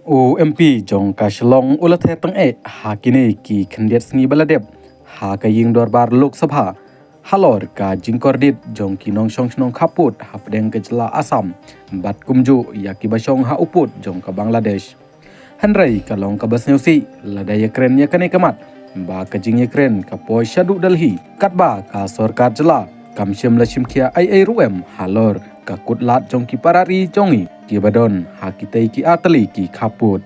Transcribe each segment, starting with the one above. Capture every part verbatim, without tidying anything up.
U M P jong ka Shillong u la ther tyngeh ha kine ki khyndiat sngi ba la dep ha ka ïing dorbar Lok Sabha halor ka jingkordit jong ki nongshong shnong khappud hapdeng ka jylla Assam bad kumjuh ïa kiba shong ha u pud jong ka Bangladesh. Hynrei ka long kaba sngewsih lada ïakren ïa kane ka mat ba ka jingïakren ka poi shaduh Delhi katba ka sorkar jylla kam shym la shim khia ei ei ruh em halor ka kut lad jong ki para ri jong ngi kiba don ha kitei ki artylli ki khappud.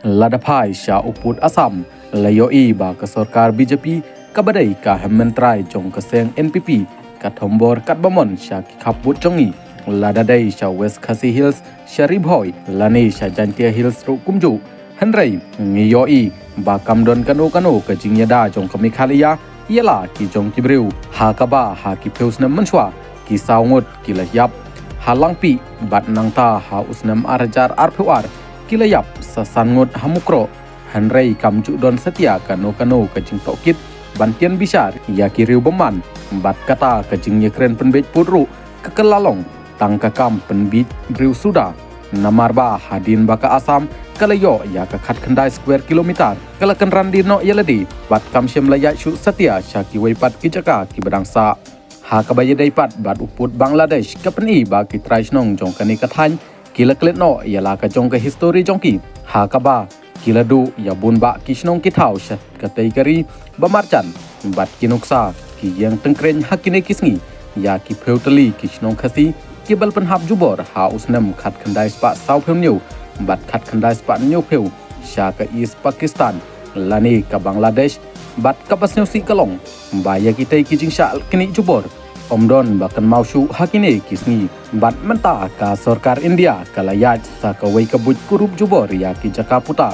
Lada phai sha u pud Assam la ïohi ba ka sorkar B J P kaba dei ka hynmen trai jong ka seng N P P ka thombor katba mon sha ki khappud jong ngi, lada dei sha West Khasi Hills, sha Ri Bhoi lane sha Jaintia Hills ruh kumjuh. Hynrei ngi ïohi ba kam don kano kano ka jingïada jong ka Meghalaya ïa la ki jong ki briew, ha kaba ha ki phew snem mynshuwa ki saw ngut ki la ïap ha Langpih bad nangta ha u snem ar hajar arphew ar ki la ïap sa san ngut ha Mukroh. Hynrei kam ju don satia kano kano ka jingtohkit ban tian bishar ïa ki riewbymman bad kata ka jingïakren pynbeit pud ruh ka kylla long tang ka kam pynbeit briew suda. Namar ba hadien ba ka Assam ka la ïoh ïa ka khatkhyndai square kilometer ka la kynran dien noh ïa lade bad kam shym la ïaid shuh satia sha kiwei pat ki jaka kiba dang sah. Ha kaba ïadei pat bad u pud Bangladesh ka pyni ba ki trai shnong jong kane ka thaiñ ki la klet noh ïa la ka jong ka histori jong ki ha kaba ki la duh ïa bun bah ki shnong ki thaw sha katei ka ri ba marjan bad ki nuksa ki ïeng tyngkreiñ ha kine ki sngi ïa ki phew tylli ki shnong Khasi kiba la pynhap jubor ha u snem khatkhyndai spah sawphew hynñiew bad khatkhyndai spah hynñiewphew sha ka East Pakistan lane ka Bangladesh. Bad kaba sngewsih ka long ba ïa kitei ki jingshah knieh jubor ym don ba kynmaw shuh ha kine ki sngi. Bad mynta ka sorkar India ka la ïaid sa kawei ka buit kurup jubor ïa ki jaka puta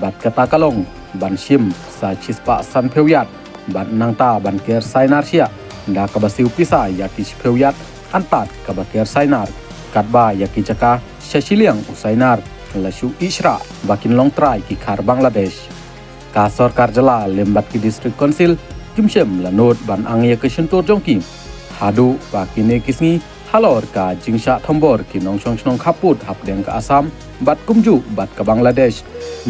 bad kata ka long ban shim sa shispah sanphew yard bad nangta ban ker sainar shiah da kaba siew pisa ïa ki shiphew yard antad kaba ker sainar, katba ïa ki jaka sha shiliang u sainar la shu ïehshrah ba kin long trai ki khar Bangladesh. Ka sorkar jylla lem bad ki district council kim shym la nud ban ang ïa ka shyntur jong ki haduh ba kine ki sngi halor ka jingshah thombor ki nongshong shnong khappud hapdeng ka Assam bad kumjuh bad ka Bangladesh.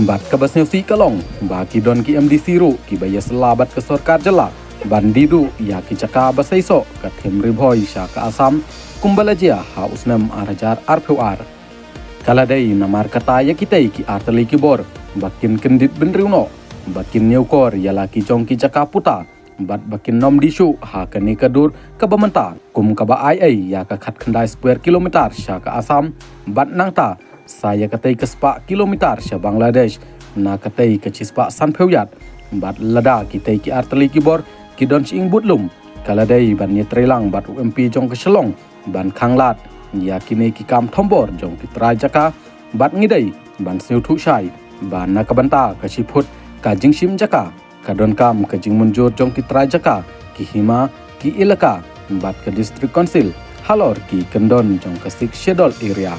Bad kaba sngewsih ka long ba ki don ki M D C ruh kiba ïasylla bad ka sorkar jylla ban die duh ïa ki jaka ba seisoh ka thim Ri Bhoi sha ka Assam kumba la jia ha u snem ar hajar arphew ar. Ka la dei namar kata ïa kitei ki artylli ki bor ba kin kyndit bynriew noh ba kin ñiewkor ïa la ki jong ki jaka puta bad ba kin ym die shuh ha kane ka dur kaba mynta kum kaba ai ei ïa ka khatkhyndai square kilometer sha ka Assam bad nangta sa ïa katei ka spah kilometer sha Bangladesh na katei ka shispah sanphew yard. Bad lada kitei ki artylli ki bor ki don shyieng bud lum ka la dei ban ïatreilang bad u M P jong ka Shillong ban khanglad ïa kine ki kam thombor jong ki trai jaka bad ngi dei ban sngewthuh shai ba na ka bynta ka shiphut ka jingshim jaka ka donkam ka jingmynjur jong ki trai jaka, ki hima, ki elaka bad ka district council halor ki kyndon jong ka Sixth Schedule area.